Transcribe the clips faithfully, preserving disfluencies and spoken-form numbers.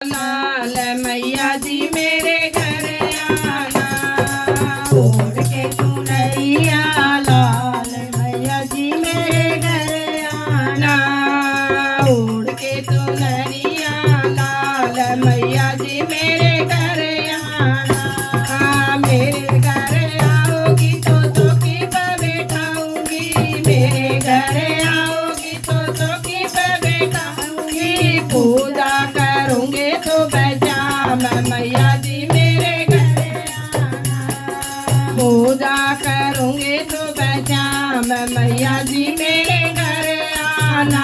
लाल मैया जी मेरे घर आना, ओढ़ के चुनरिया लाल मैया जी मेरे घर आना, ओढ़ के चुनरिया लाल मैया जी मेरे घर आना। हाँ, मेरे घर आओगी तो चौकी पर बैठाऊंगी, मेरे घर आओगी तो चौकी पे बैठाऊंगी, पूजा करूंगी सुबह शाम मैया जी मेरे घर आना। पूजा करूंगी सुबह शाम मैया जी मेरे घर आना।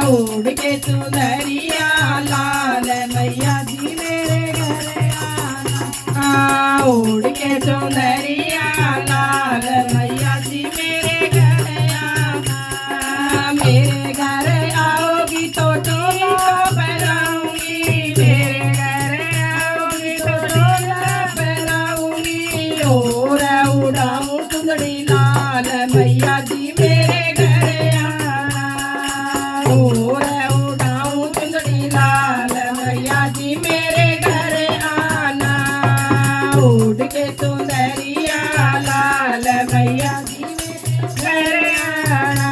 ओढ़ के चुनरिया लाल मैया जी मेरे घर आना। हाँ, ओढ़ के चुनरिया लाल मैया जी मेरे घर आना। मेरे घर आओगी तो टीका पहनाऊंगी, मेरे घर आओगी तो टीका पहनाऊंगी। और उड़ाऊं चुंदड़ी लाल मैया जी मेरे घर आना। और उड़ाऊं चुंदड़ी लाल मैया जी मेरे घर आना। ओढ़ के चुनरिया लाल मैया जी मेरे घर आना।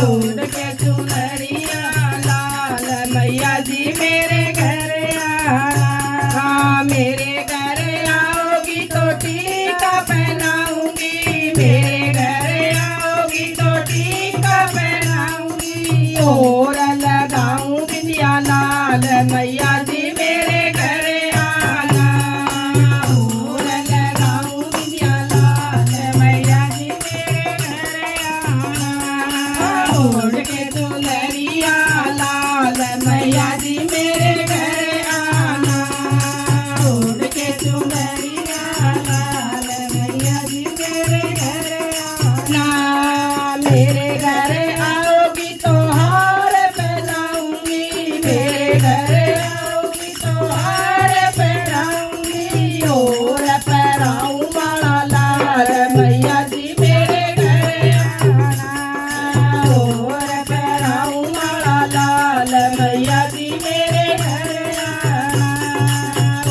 ओढ़ के चुनरिया लाल मैया जी मेरे घर आना। हाँ, मेरे घर आओगी तो टीका पहनाऊंगी, मेरे घर आओगी तो टीका पहनाऊंगी। और लगाऊं बिंदिया लाल मैया जी मेरे घर आना। और लगाऊं बिंदिया लाल मैया जी मेरे घर आना। ओढ़ के चुनरिया लाल मैया जी मेरे घर आना। ओढ़ के चुनरिया लाल मैया जी मेरे घर आना। मेरे घर आओगी तो हार पहनाऊंगी, मेरे घर आओगी तो हार पहनाऊंगी। और पहनाऊं माला लाल मैया जी मेरे घर आना। और पहनाऊं माला लाल मैया जी मेरे घर आना।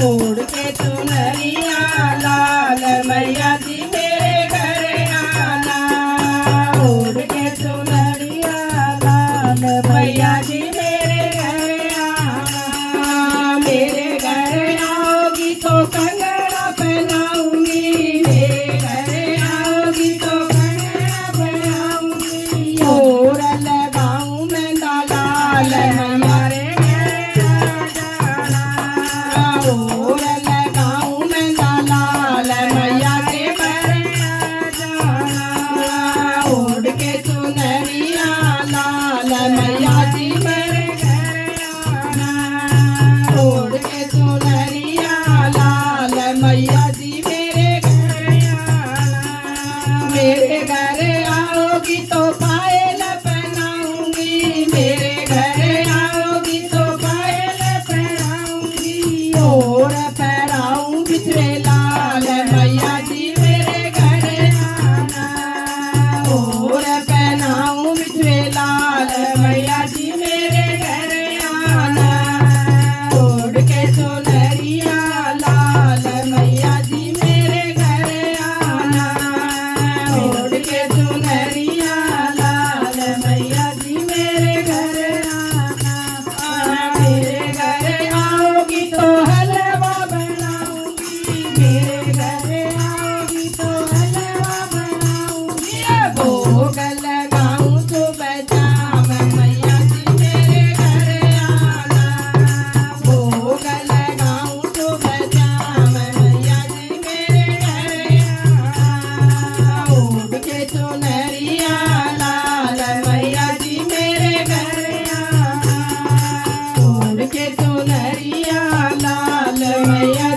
ओढ़ के चुनरिया लाल मैया जी मेरे घर आना। ओढ़ के चुनरिया लाल मैया जी मेरे घर आना। मेरे घर आओगी तो कंगना पहनाऊंगी, मेरे घर आओगी तो कंगना पहनाऊंगी। और लगाऊं मैं लाल मैया रे घर आ जाना। और लगाऊं मैं लाल मैया रे घर आ जाना। ओढ़ के चुनरिया लाल मैया जी मेरे घर आना। ओढ़ के चुनरिया लाल मैया जी मेरे घर आना। मेरे घर आओगी तो पायल पहनाऊंगी, मेरे घर आओगी तो पायल पहनाऊंगी। और पहनाऊं बिछड़े लाल मैया जी मेरे घर आना। और पहनाऊं बिछड़े लाल मैया जी मेरे घर आना। ओढ़ के चुनरिया लाल मैया जी मेरे घर आना। ओढ़ के चुनरिया लाल मैया जी मेरे घर आना। मेरे घर आओगी तो हलवा बनाऊंगी, मेरे घर आओगी तो हलवा बनाऊंगी। भोग लगाऊं सुबह शाम मैया जी मेरे घर आना। भोग लगाऊं सुबह शाम मैया जी मेरे घर आना। ओढ़ के चुनरिया लाल मैया जी मेरे घर आना। ओढ़ के चुनरिया लाल मैया